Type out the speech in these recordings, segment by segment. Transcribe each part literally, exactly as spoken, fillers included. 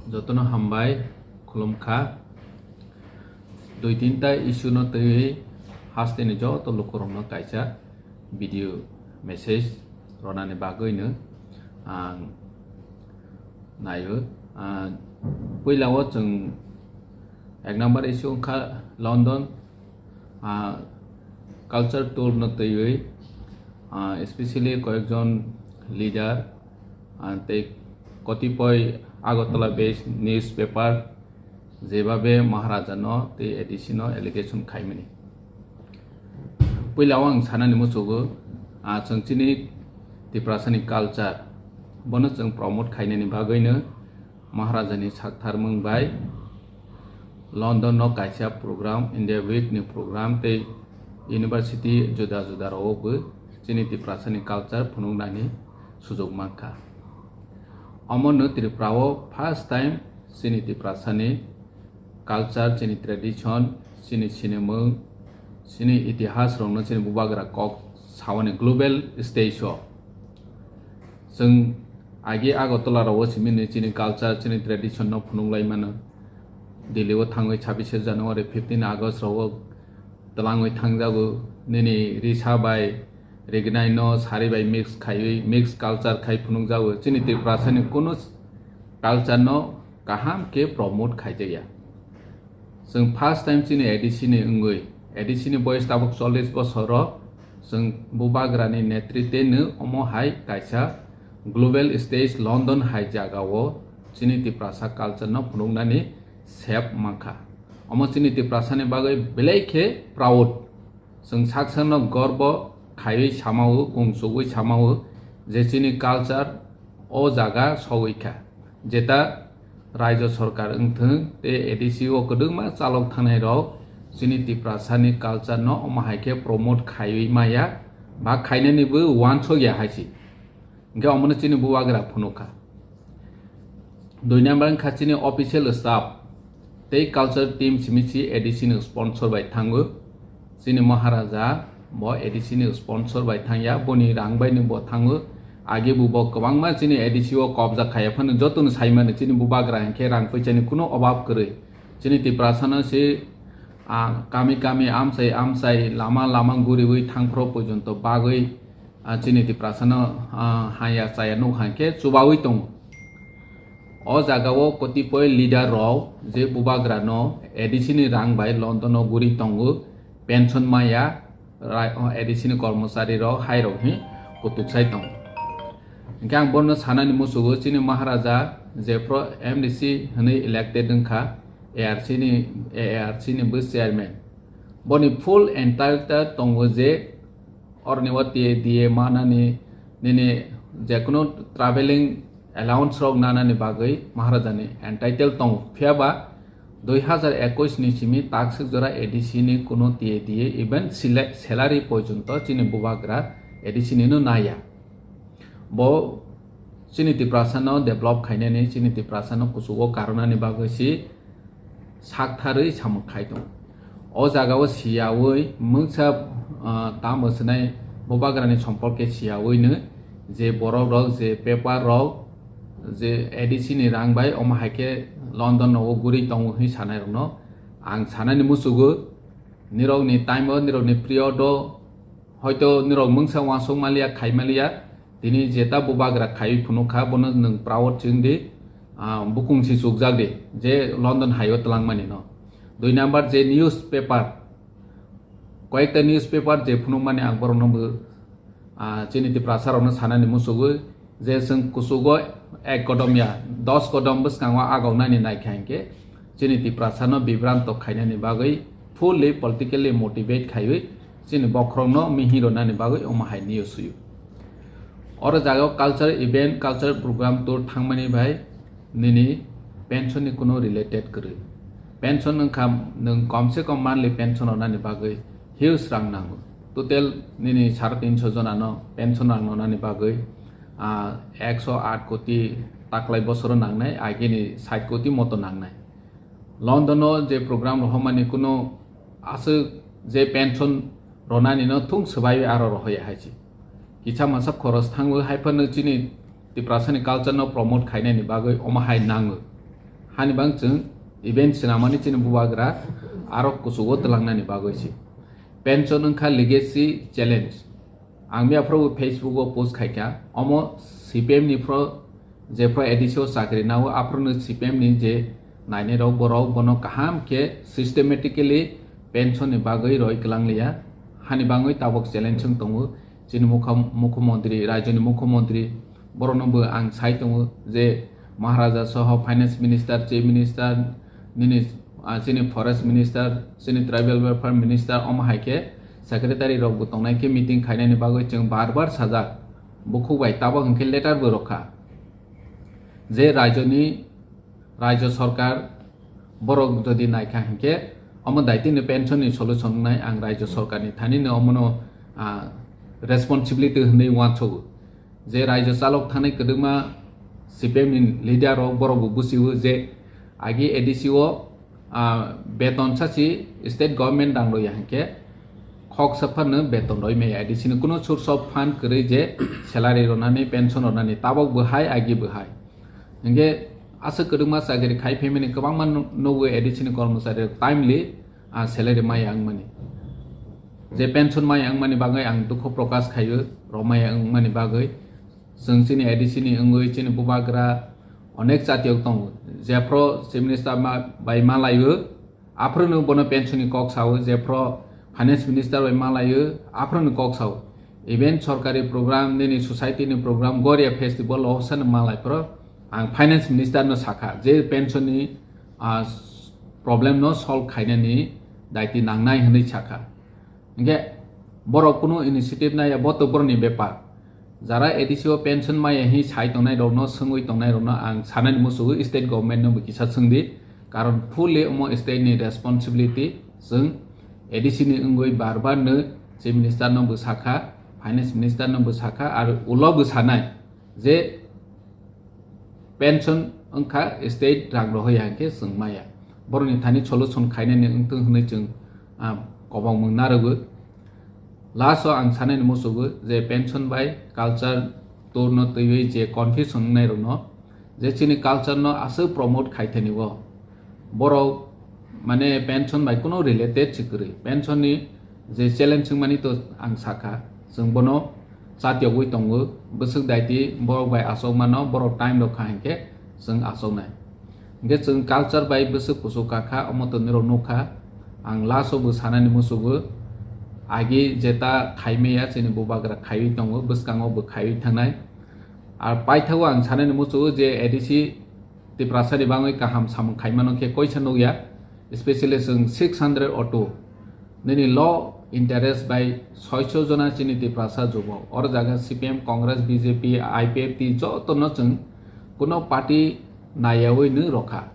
Jotono hambai khulumkha. Dui tinta issue no twiwi hasteni joto lukurokno kaisa video message ronani bagwino ang naio. Ah, puilao chwng ek number issue wngkha London, ah, culture tour no twiwi, ah, especially koyekjon leader, ah, tei kotipoi Agartala based newspaper jebabe Maharaja no tei A D C no allegation khaimani. Puila o ang sanani muchugo, ah, chwng chini Tiprasani culture bono chwng promote khainani bagwino Maharaja ni saktharmung bai London no kaisa program, India Week ni program tei university juda juda rao bo chini Tiprasani culture phunuknani sujok mankha. Omono Tripura o first time chini Tiprasani culture, chini tradition, chini sinimung, chini itihas rokno chini bubagra kok sawani global stage o. Chwng agi Agartala rao simi ni chini culture, chini tradition no phunuk lai mano. Delhi o thangwi chhabishe January, fifteen August rao twlangwi thangjago. Nini risa bai rignai no sari bai mix khaiwi mix culture khai phunukjago. Chini Tiprasani kunu culture no kaham khe promote khaijakya. Chwng first time chini A D C ni wngwi, A D C ni boyes tabuk chollish bosor o, chwng bubagra ni netritwe no omo hai kaisa global stage London hai jaga o chini Tiprasa culture no phunuknani sep mankha. Omo chini Tiprasa ni bagwi belai khe proud. Chwng sak sakno gorbo khaiwi samao, kungsugwi samao je chini culture o jaga sogwi kha. Jeta raijo sorkar wngthwng tei A D C o kwdwkma chalok thangnai rok chini Tiprasani culture no omo hai khe promote khaiwi maya ba khainani bo wansok ya hai se. Hingke omono chini bubagra phunukha. Dui number wngkha chini official staff tei culture team simi si A D C ni sponsor bai thango. Chini Maharaja bo A D C ni sponsor bai thangya, boni rang bai ni bo thango. Age bo bo kwbangma chini A D C o kobja khaiya phano jotono saimani chini bubagra hingke rang puisani kuno obab kwrwi. Chini Tiprasano se, ah, kami kami amchai amchai lama lama guriwi thangphro pojonto bagwi, ah, chini Tiprasano, ah, haya chaya nuk hai khe chubawi tongo. O jaga o kotipoi leader rok je bubagra no A D C ni rang bai London o guri tongo, pension maya, rai-, o A D C ni kormochari rok hai rok hi kutuk sai tongo. Hingke ang bono sanani musugo chini Maharaja jephro M D C hwnwi elected wngkha, A R C ni, A R C ni bo chairman. Boni full entitled tongo je oroni o T A D A manani, nini jekunu traveling allowance rok nanani bagwi Maharaja ni entitled tongo. Phiya ba dui hazar ekush ni simi takswk jora A D C ni kuno T A D A even sila-, salary porjonto chini bubagra A D C ni no naya. Bo chini Tiprasa no develop khainani, chini Tiprasa no kuchugo karwnani bagwi si saktharwi samung khai tongo. O jaga o siyawi mungsa, ah, tamo swnai bubagra ni sompol khe siyawi no je borok rok je paper rok je A D C ni rang bai omo hai khe London nogo guri tongo hwnwi sanai rokno ang sanani musugo. Nirok ni time o, nirok ni period o hoito nirok mungsa wansuk maliya, khai maliya, tini jeta bubagra khai phunuk kha, bono nwng proud chwng di, ah, bukung si chukjak di, je London hai o twlang mani no. Dui number je newspaper, koyekta newspaper je phunuk mani ang borok no bo, ah, chini Tiprasa rok no sanani musugo, je chwng kuchugo ek kodom ya, dos kodom bwskango agok nani naikha hinkhe chini Tiprasa no bibranto khainani bagwi fully politically motivate khaiwi chini bokhorok no mihi rwnani bagwi omo hai news suyo. Oro jaga o culture event, culture program tour thangmani bai nini pension ni kuno related kwrwi. Pension wngkha nwng kom se kom monthly pension rwnani bagwi huge rang nango. Total nini sare tinso jona no pension rang rwnani bagwi, ah, ekso aat koti taklai bosoro nangnai, agini sait koti moto nangnai. London o je program rohormani kuno aswk je pension ronani no thung swbaiwi aro rohoya hai se. Kisa masa khoros thangwi hai phano chini Tiprasani culture no promote khainani bagwi omo hai nango. Hani bang chwng event swnamani chini bubagra aro kuchugo twlangnani bagwi si. Pension wngkha legacy challenge. Ang miyaphuru Facebook o post khaikha, omo C P M ni phro, je phro A D C o chakri nao, aphuru no C P M ni je nainai rok, borok bono kaham khe systematically pension ni bagwi roi kwlang liya. Hani bangwi tabok challenge wng tongo chini mukha-, mukhyamantri, rajyoni mukhyamantri, borokno bo ang sai tongo je Maharaja soho finance minister, chief minister, nini, ah, chini forest minister, chini tribal welfare minister, omo hai khe secretary rok bo tongnai khe meeting khainani bagwi chwng bar bar sajak. Bukhuk bai tabok hwnkhe letter bo rwkha. Je rajyoni, rajyo sarkar borok jodi naikha hwnkhe omo daitino pension ni solution wngnai ang rajyo sarkar ni thani no omono, ah, responsibility hwnwi uansogo. Je rajyo chalok thanai kwdwma C P M ni leader rok borok bo busiwo je agi A D C o, ah, beton sachi state government rang rwya hwnkhe khok saphano beton roi maya A D C ni kuno source of fund kwrwi je salary rwnani, pension rwnani, tabok bo hai, agi bo hai. Hwnkhe aswk kwdwma chakri khai phaimani kwbangma nu-, nugo A D C ni kormochari rok timely, ah, salary maya wngmani. Je pension maya wngmani bagwi ang dukhu prokash khaio, rok maya wngmani bagwi. Chwng chini A D C ni wngwi chini bubagra onek chatiyok tongo. Jephru chief minister ma-, bai malaio, aphruno bono pension ni kok sao, jephru finance minister bai malaio, aphruno kok sao. Even sorkari program, nini society ni program, Goria festival, o sano malai phro ang finance minister no sakha, je pension ni, ah, problem no solve khainani daiti nangnai hwnwi sakha. Hingke borok kunu initiative naiya, bo to borokni bepar. Jara A D C o pension maya hi sai tongnai rokno, swngwi tongnai rokno ang sanani musugo, state government no bo kisa swngdi, karon fully omo state ni responsibility. Chwng A D C ni wngwi bar bar no chief minister no bo sakha, finance minister no bo sakha, aro ulo bo sanai je pension wngkha state rang rohoya hingke chwng maya. Borokni thani solution khainani wngthung hwnwi chwng, ah, kobangmung narwgo. Last o ang sanani musugo je pension bai culture tour no twiwi je confusion wngnai rokno, je chini culture no aswk promote khai thani o. Borok mane pension bai kuno related se kwrwi. Pension ni je challenge wngmani to ang sakha, chwng bono chatiyogwi tongo. Bwswk daiti borok bai achok mano, borok time rok kha hinkhe chwng achoknai. Hinkhe chwng culture bai bwswk kuchuk kakha, omo to nirok nukha. Ang last o bo sanani musugo, agi jeta khaimaya chini bubagra khaiwi tongo, bwskango bo khaiwi thangnai. Ar paithago ang sanani musugo je A D C Tiprasa ni bangwi kaham samung khaimano khe koisa nukya, especially chwng six hundred auto nini low interest bai soicho jona chini Tiprasa jubok. Oro jaga C P M, Congress, B J P, I P F T joto no chwng kuno party naiyawi nw rokha.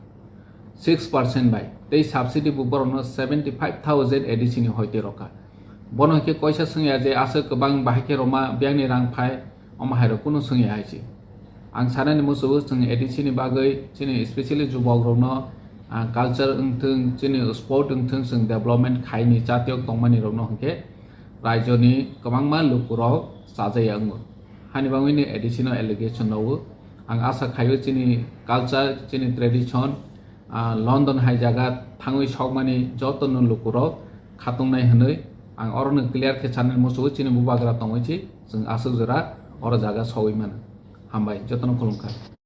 Six percent bai tei subsidy bo borokno seventy five thousand A D C ni hoite rokha. Bono khe koisa swngya je aswk kwbang bahai khe roma biyangni rang phai, omo hai rok kunu swngya hai se. Ang sanani musugo chwng A D C ni bagwi chini specially jubok rokno, ah, culture wngthung, chini sport wngthung, chwng development khaini chatiyok tongmani rokno hinkhe raijoni kwbangma lukurok chajaya wngo. Hani bangwini A D C no allegation rwo. Ang asa khaio chini culture, chini tradition, ah, London hai jaga thangwi sokmani jotono lukurok khatungnai hwnwi ang orono clear khe sanani musugo chini bubagra tongwi si chwng aswk jora oro jaga sogwi mano. Hambai, jotono khulumkha.